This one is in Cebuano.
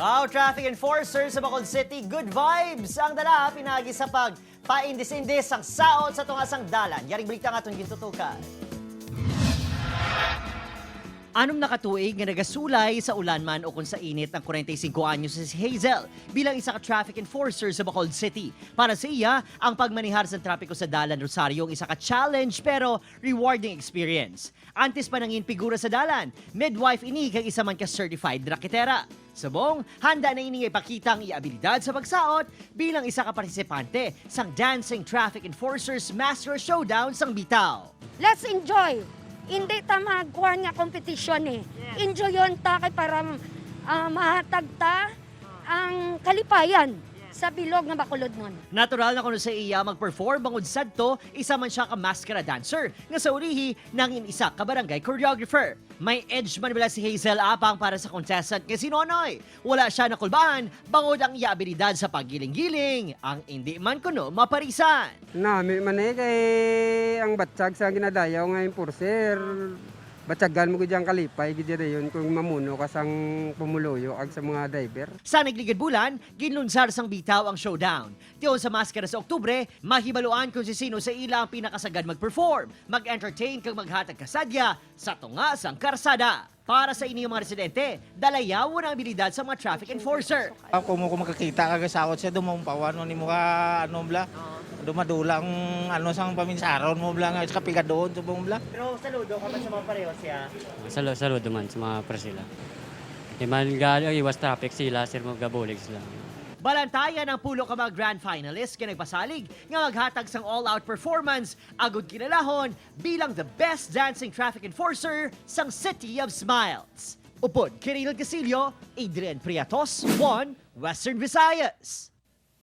Wow, traffic enforcer sa Bacolod City, good vibes ang dala pinagi sa pag paindis-indis ang saot sa tunga sang dalan. Yaring balita nga itong gintutukan. 6 na katuig nga nagasulay sa ulan man o kung sa init ang 45 anyos si Hazel bilang isa ka traffic enforcer sa Bacolod City. Para sa iya, ang pagmanihar sa trapiko sa Dalan Rosario ang isa ka challenge pero rewarding experience. Antes pa nangin figura sa dalan, midwife ini kag isa man ka certified raketera. Subong, handa na ini nga ipakita ang iabilidad sa pagsaot bilang isa ka partisipante sang Dancing Traffic Enforcers Master Showdown sang Bitaw. Let's enjoy. Hindi ta magkuhan nga competition eh. Enjoy yon ta kay para mahatag ta ang kalipayan sa bilog nga Bacolodnon. Natural na kuno sa iya mag-perform bangod sadto, isa man siya ka maskara dancer nga sa ulihi nangin isa ka barangay choreographer. May edge man bala si Hazel Apang para sa contestant nga si Nonoy. Wala siya nakulbaan bangod ang iya abilidad sa paggiling-giling, ang hindi man kuno maparisan. Nami man eh kay ang batsag sa ginadayaw nga enforcer. Batsagan mo gud ang kalipay gid yun kung mamuno ka sang pumuluyo ag sa mga driver. Sa nagligid bulan, ginlunsar sang Bitaw ang showdown. Tiyon sa maskara sa Oktubre, mahibaluan kung si sino sa ila ang pinakasagad mag-perform, mag-entertain kag maghatag kasadya sa tunga sang karsada. Para sa inyong mga residente, dalayawon ang abilidad sa mga traffic enforcer. Ako mo kung makakita ka kasawot siya dumampawan mo ni mo ka ano bla. Dumadulang ano sang paminsaron mo bla nga sa kapigadon subong bla. Pero saludo ka man sa mga pareho siya. Saludo man sa mga pre sila. Di man gali, iwas traffic sila, sir, magabulig sila. Balantayan ang pulo ka mga grand finalists kaya nagpasalig nga maghatag sang all-out performance agud kinalahon bilang the best dancing traffic enforcer sang City of Smiles. Upod, Kiril Casillo, Adrian Priatos, 1 Western Visayas.